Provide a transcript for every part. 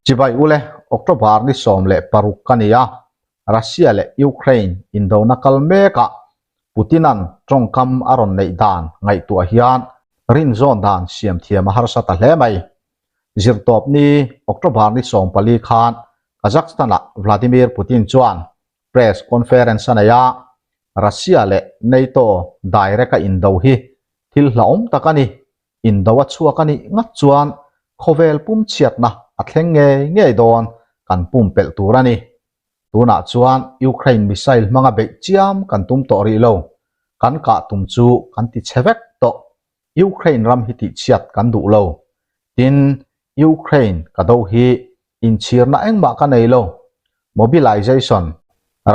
Chibai ule, October ni 16 ka ni a, Russia leh Ukraine indona kal mekah Putin-a'n tawngkam a rawn neih dan ngaihtuah hian rinzawn dan siam thiam a harsa ta hle mai. Zirtawp ni October ni 14 khan Kazakhstan-ah Vladimir Putin chuan press conference a nei a, Russia leh NATO direct-a indo hi thil hlauhawm tak a ni. Indo a chhuak a nih ngat chuan khawvel pum chhiatna a thleng ngei ngei dawn kan pumpelh tur a ni. Tunah chuan Ukraine missile hmanga beih chiam kan tum tawh rih lo. Kan kah tum chu kan ti chhe vek tawh. Ukraine ram hi tihchhiat kan duh lo. Tin, Ukraine ka do hi inchhirna engmah ka nei lo. Mobilization,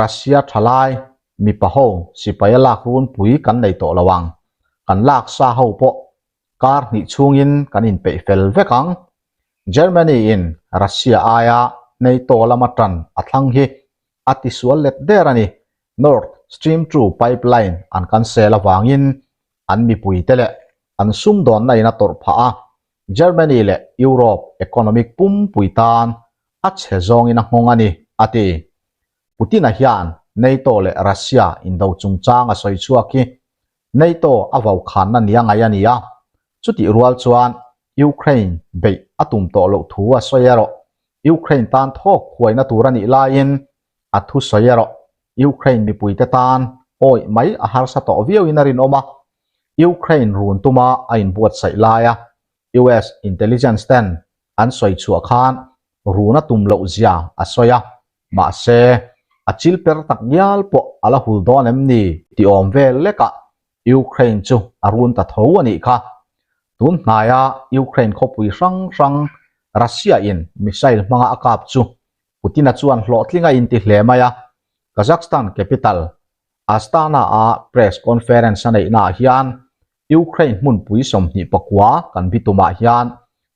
Russia thalai, mipa ho sipai a lak runpui kan nei tawh lo ang. Kan lak sa ho pawh kar hnih chhungin kan inpeih fel vek ang. Germany in Russia aia NATO lama tan a thlang hi a tisual let der a ni. Nord Stream 2 pipeline an cancel avangin an mipuite leh an sumdawnna in a tawrh phah a, Germany leh Europe economic pumpui tan a chhe zawngin a nghawng a ni, a ti. Putin-a hian NATO leh Russia indo chungchang a sawi chhuak hi NATO a vaukhanna nia ngaih a ni a, chutih rual chuan Ukraine beih a tum tawh loh thu a sawi erawh Ukraine tan thawk huaina tur a nih laiin a thu sawi erawh Ukraine mipuite tan awih mai a harsa tawh viauin a rinawm a, Ukraine run tuma a inbuatsaih laia US intelligence ten an sawi chhuah khan run a tum loh zia a sawi a, mahse a chil per tak ngial pawh a la hul dawn em ni tih awm vel lekah Ukraine chu a run ta tho a nih kha. Tun hnaia Ukraine khawpui hrang hrang Russia in missile hmanga a kap chu Putin-a chuan hlawhtling a inti hle mai a, Kazakhstan capital Astana-a press conference a neihnaah hian Ukraine hmunpui 29 kan bitumah hian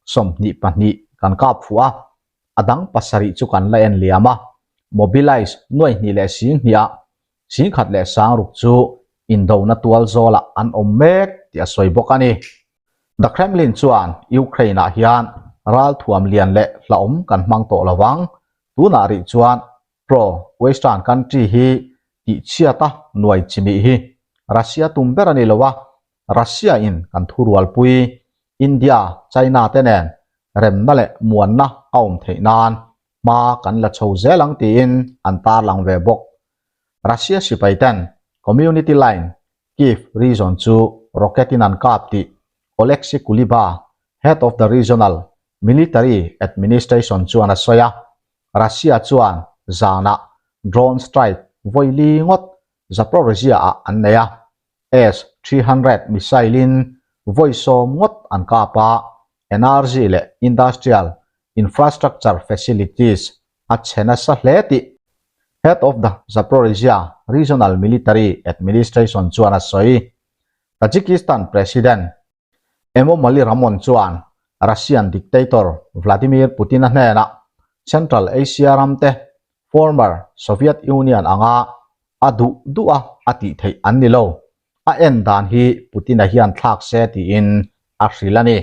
22 kan kap fuh a, a dang pasarih chu kan la en liam a, mobilize nuai hnih leh sing hniah singkhat leh sangruk chu indona tual zawlah an awm mek tih a sawi bawk a ni. The Kremlin chuan Ukraine-ah hian ralthuam lian leh hlauhawm kan hmang tawh lo vang, tunah rih chuan pro-Western country hi tihchhiata nuai chimih hi Russia tum ber a ni lo a, Russia-in kan thurualpui India, China te nen remna leh muanna a awm theih nan hma kan la chho zel ang tiin an tarlang ve bawk. Russia sipai ten Community Line, Kyiv region chu rocket in an kap tih Oleksiy Kuleba, head of the regional military administration chuan a sawi a. Russia chuan zanah drone strike vawi li ngawt Zaporizhzhia-ah an nei a. S-300 missile-in vawi sawm ngawt an kap a, energy leh industrial infrastructure facilities a chhe nasa hle tih Head of the Zaporizhzhia Regional Military Administration chuan a sawi. Tajikistan President Emomali Rahmon chuan Russian dictator Vladimir Putin-a hnenah Central Asia ramte former Soviet Union anga a duh duh a a tih theih an ni lo. A en dan hi Putin-a hian thlak se tiin a hrilh a ni.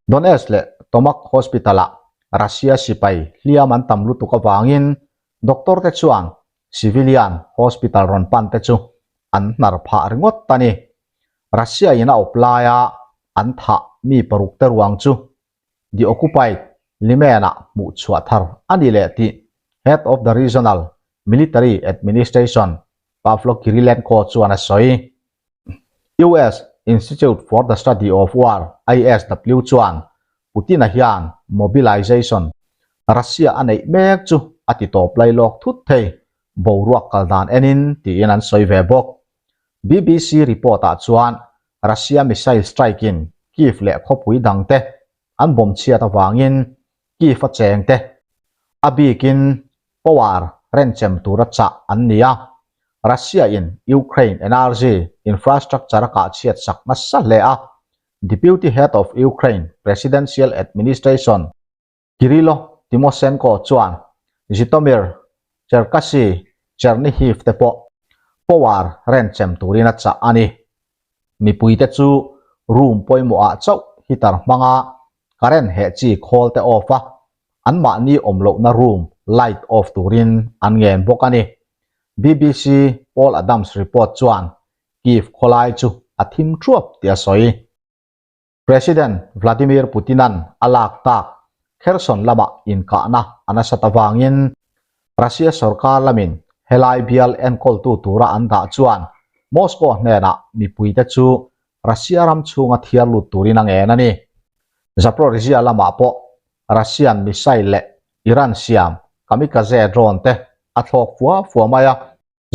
Donetsk leh Tomak Hospital-ah Russia sipai hliam an tam lutuk avangin doctor te chuan civilian hospital rawn pan te chu an hnar phah ringawt a ni. Russia in a awp laia an thah mi paruk te ruang chu The Occupied Limen-ah hmuh chhuah thar a ni leh tih Head of the Regional Military Administration Pavlo Kirilenko chuan a sawi. US Institute for the Study of War, ISW, chuan Putin-a hian mobilization Russia a neih mek chu a ti tawp lai lawk thut thei, boruak kal dan enin tiin an sawi ve bawk. BBC report-ah chuan Russia missile strike-in Kyiv leh khawpui dangte an bawm chhiat avangin Kyiv a chengte a bikin power renchem tura chah an ni a, Russia-in Ukraine energy infrastructure a kah chhiat sak nasa hle a, Deputy Head of Ukraine Presidential Administration, Kyrylo Tymoshenko chuan Zhytomyr, Cherkasy, Chernihiv te pawh power renchem turin a chah a ni. Mipuite chu room pawimawhah chauh heater hmanga current heh chi khawl te off a. Anmahni awm lohna room light off turin an ngen bawk a ni. BBC Paul Adams report chuan Kyiv khawlai chu a thim thuap tih a sawi. President Vladimir Putin-a'n a lak tak Kherson lamah inkahna a nasat avangin Russia sorkar lamin helai bial enkawltu tura an dah chuan Moscow hnenah mipuite chu Russia ram chhunga thiar lut turin a ngen a ni. Zaporizhzhia lamah pawh Russian missile leh Iran siam kamikaze drone te a thlawk fua fua mai a.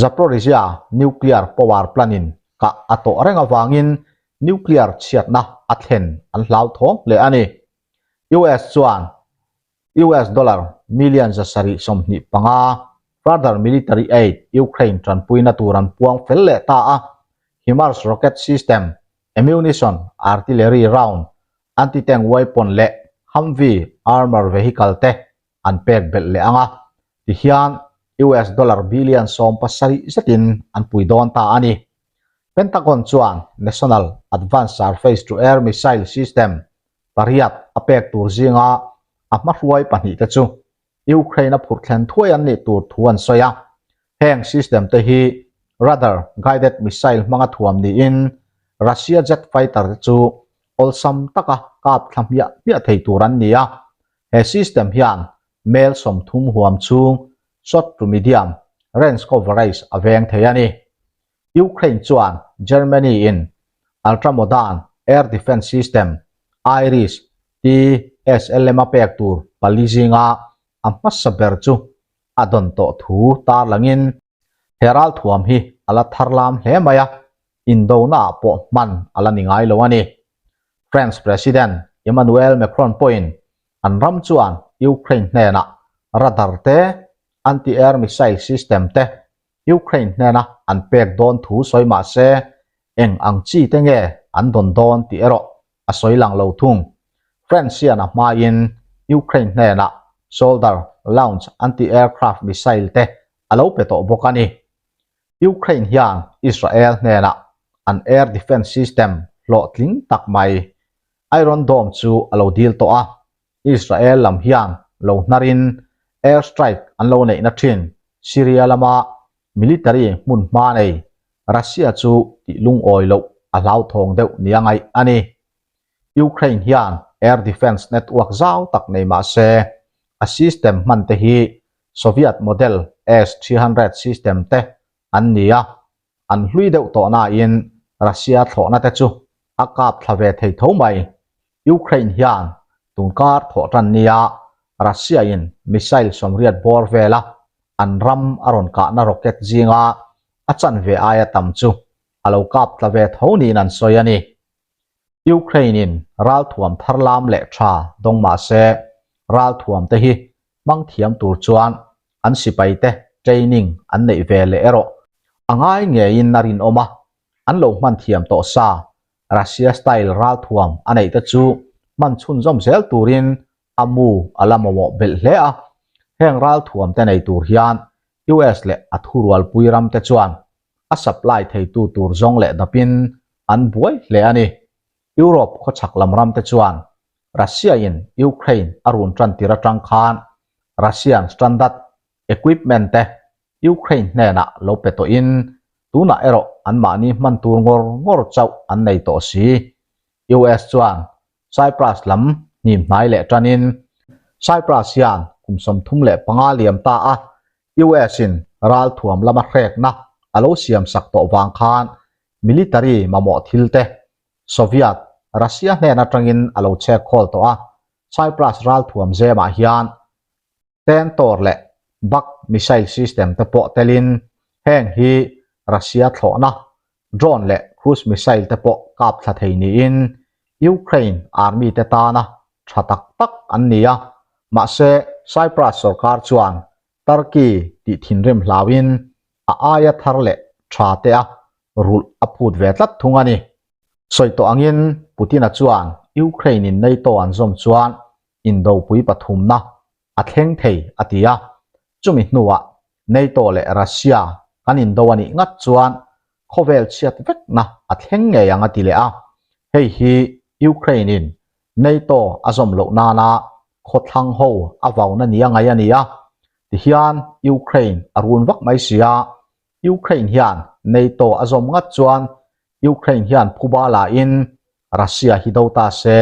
Zaporizhzhia nuclear power plant in kah a tawh reng avangin nuclear chhiatna a thlen an hlauthawng hle a ni. US chuan US dollar million 725 further military aid Ukraine tanpuina tur an puang fel leh ta a, HIMARS rocket system, ammunition, artillery round, anti-tank weapon leh Humvee armor vehicle te an pek belh leh ang a, tihian US dollar billion 17 zetin an pui dawn ta a ni. Pentagon chuan National Advanced Surface-to-Air Missile System pariat a pek tur zinga a hmahruai pahnihte chu Ukraine a phurh thlen thuai an nih tur thu an sawi a. Heng system te hi radar guided missile hmanga thuam niin Russia jet fighter te chu awlsam taka kap thla hmiah hmiah thei tur an ni a. He system hian mel 30 huam chhung short to medium range coverage a veng thei a ni. Ukraine chuan Germany in ultra-modern air defence system IRIS-T SLM a pek tur pali zinga a hmasa ber chu a dawn tawh thu tarlangin he ralthuam hi a la tharlam hle mai a, indonaah pawh hman a la ni ngai lo a ni. France President Emmanuel Macron pawhin an ram chuan Ukraine hnenah radar te, anti-air missile system te Ukraine hnena an pek dawn thu sawi mah se, eng ang chi te nge an dawn dawn tih erawh a sawi lang lo thung. France hian a hmain Ukraine hnenah Shoulder Launch anti-aircraft missile te a lo pe tawh bawk a ni. Ukraine hian Israel hnenah an air defence system hlawhtling tak mai Iron Dome chu a lo dil tawh a, Israel lam hian lo hnarin air strike an lo neihna thin Syria lama military hmun hma nei Russia chu tih lungawi loh a hlauthawng deuh nia ngaih a ni. Ukraine hian air defence network zau tak nei mah se a system hman te hi Soviet model S-300 system te an ni a, an hlui deuh tawh nain Russia thlawhna te chu a kap thla ve thei tho mai. Ukraine hian tunkar thawh tan nia Russia in missile 80 bawr vela an ram a rawn kahna rocket zinga a chanve aia tam chu a lo kap tla ve tho niin an sawi a ni. Ukraine in ralthuam tharlam leh tha dawng mah se ralthuam te hi hmang thiam tur chuan an sipai te training an neih ve leh erawh a ngai ngeiin a rinawm a, an lo hman thiam tawh sa Russia style ralthuam a neih te chu hman chhunzawm zel turin a mu a la mamawh belh hle a. Heng ralthuam te nei tur hian US leh a thurualpui ram te chuan a supply theitu tur zawng leh dapin an buai hle a ni. Europe khawchhak lam ram te chuan Russia in Ukraine a run tan tir atang khan Russian standard equipment te Ukraine hnenah lo pe tawhin tunah erawh anmahni hman tur ngawr ngawr chauh an nei tawh si. US chuan Cyprus lam hnim hnai leh tanin Cyprus hian kum 35 liam ta a US in ralthuam lama hrekna a lo siam sak tawh vang khan military mamawh thil te Soviet Russia hnen atangin a lo chek khawl tawh a, Cyprus ralthuam zemah hian Tentor leh Buk missile system te pawh telin heng hi Russia thlawhna drone leh cruise missile te pawh kap thla thei niin Ukraine army te tana tha tak tak an ni a, mahse Cyprus sorkar chuan Turkey tih thinrim hlauin a aia thar leh tha te a rulh a phut ve tlat thung a ni. Sawi tawh angin Putin-a chuan Ukraine in NATO an zawm chuan indopui pathumna a thleng thei a ti a, chumi hnuah NATO leh Russia kan indo a nih ngat chuan khawvel chhiat vekna a thleng ngei ang a ti leh a, hei hi Ukraine in NATO a zawm loh nana. khawthlang ho a vauna nia ngaih a ni a, tihian Ukraine a run vak mai si a, Ukraine hian NATO a zawm ngat chuan Ukraine hian phuba la in Russia hi do ta se,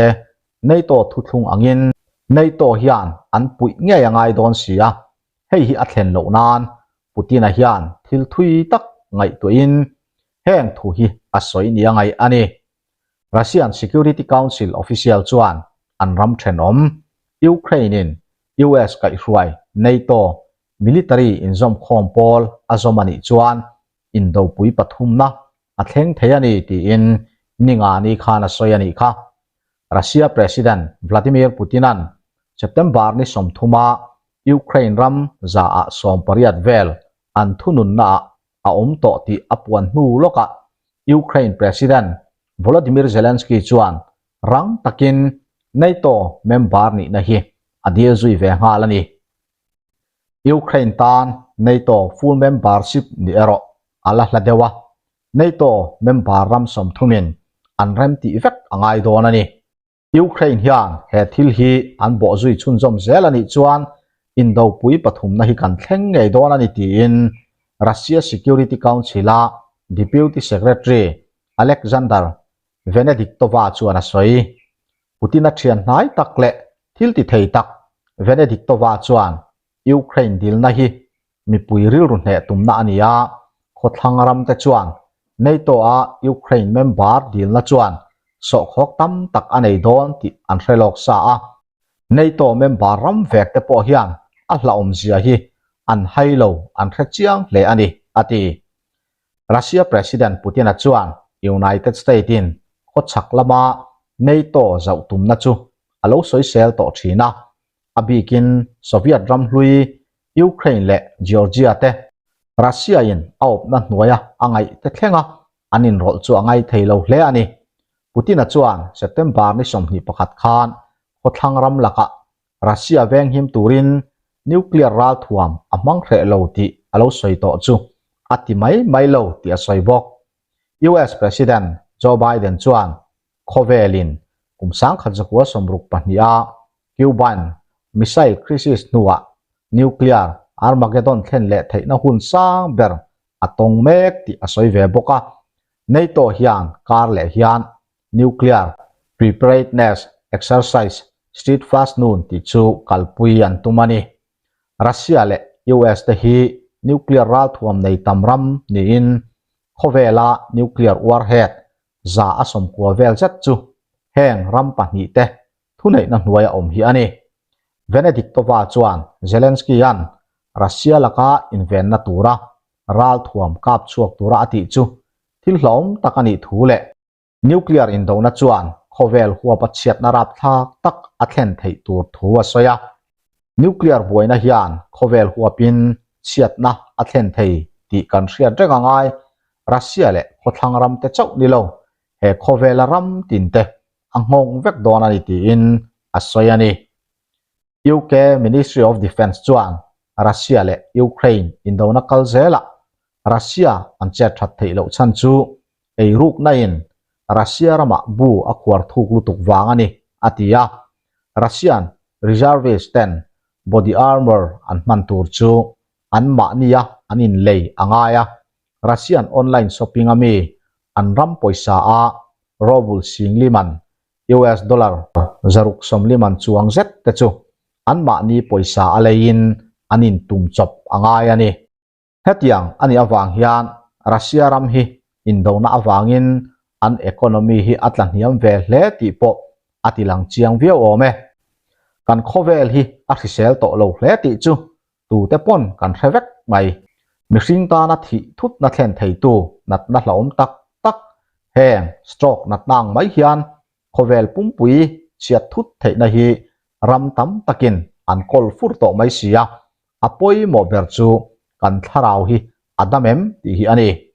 NATO thuthlung angin NATO hian an puih ngei a ngai dawn si a, hei hi a thlen loh nan Putin-a hian thil thui tak ngaihtuahin heng thu hi a sawi nia ngaih a ni. Russian Security Council official chuan an ram thenawm Ukraine-in US kaihhruai NATO military inzawmkhawm pawl a zawm a nih chuan indopui pathumna a thleng thei a ni tiin Ningani khan a sawi a nih kha. Russia President Vladimir Putin-a'n September ni sawmthuma Ukraine ram zaah 18 vel an thununnaah a awm tawh tih a puan hnu lawkah Ukraine President Volodymyr Zelensky chuan rang takin NATO member nihna hi a dil zui ve nghal a ni. Ukraine tan NATO full membership ni erawh a la hla deuh a, NATO member ram sawmthumin an remtih vek a ngai dawn a ni. Ukraine hian he thil hi an bawhzui chhunzawm zel a nih chuan indopui pathumna hi kan thleng ngei dawn a ni tiin Russia Security Council-a Deputy Secretary Alexander Venediktova chuan a sawi. Putin-a thian hnai tak leh thil ti thei tak Venediktova chuan Ukraine dilna hi mipui rilru hneh tumna a ni a, khawthlang ramte chuan NATO-a Ukraine member dilna chuan sawhkhawk tam tak a nei dawn tih an hre lawk sa a. NATO member ram vek te pawh hian a hlauhawmzia hi an hai lo, an hre chiang hle a ni, a ti. Russia President Putin-a chuan United State-in khawchhak lama NATO zauh tumna chu a lo sawisel tawh thin a, a bikin Soviet ram hlui Ukraine leh Georgia te Russia-in a awpna hnuaia a ngaih te thlenga an inrawlh chu a ngai thei lo hle a ni. Putin-a chuan September ni 21 khan khawthlang ram lakah Russia venghim turin nuclear ralthuam a hmang hreh lo tih a lo sawi tawh chu a ti mai mai lo tih a sawi bawk. US President Joe Biden chuan khawvelin kum 1962 a Cuban Missile Crisis hnuah nuclear Armageddon thlen leh theihna hun sang ber a tawng mek tih a sawi ve bawk a. NATO hian kar leh hian Nuclear Preparedness Exercise Steadfast Noon tih chu kalpui an tum a ni. Russia leh US te hi nuclear ralthuam nei tam ram niin khawvela nuclear warhead 190 vel zet chu heng ram pahnihte thuneihna hnuaia awm hi a ni. Venediktova chuan Zelensky-a'n Russia laka invenna tura ralthuam kap chhuak tura a tih chu thil hlauhawm tak a nih thu leh nuclear indona chuan khawvel huapa chhiatna rapthlak tak a thlen theih tur thu a sawi a. Nuclear buaina hian khawvel huapin chhiatna a thlen thei tih kan hriat reng a ngai, Russia leh khawthlang ramte chauh ni lo, he khawvela ram tinte a nghawng vek dawn a ni tiin a sawi a ni. UK Ministry of Defence chuan Russia leh Ukraine indona kal zelah Russia an chet that theih loh chhan chu eirukna in Russia ramah bu a khuar thuk lutuk vang a ni, a ti a. Russian reservist ten body armour an hman tur chu an mahnia an inlei a ngai a, Russian online shopping a mi an ram pawisa a rouble singli man US dollar 640 man chuang zet te chu anmahni pawisa a leiin an intum chawp a ngai a ni. Hetiang a nih avang hian Russia ram hi indona avangin an economy hi a tla hniam ve hle tih pawh a ti lang chiang viau awm e. Kan khawvel hi a hrisel tawh lo hle tih chu tute pawn kan hre vek mai. Mihring tana thih thutna thlen theitu natna hlauhawm tak tak heng stroke natna ang mai hian khawvel pumpui chhiat thut theihna hi ram tam takin an kawl fur tawh mai si a, a pawimawh ber chu kan thlarau hi a dam em tih hi a ni.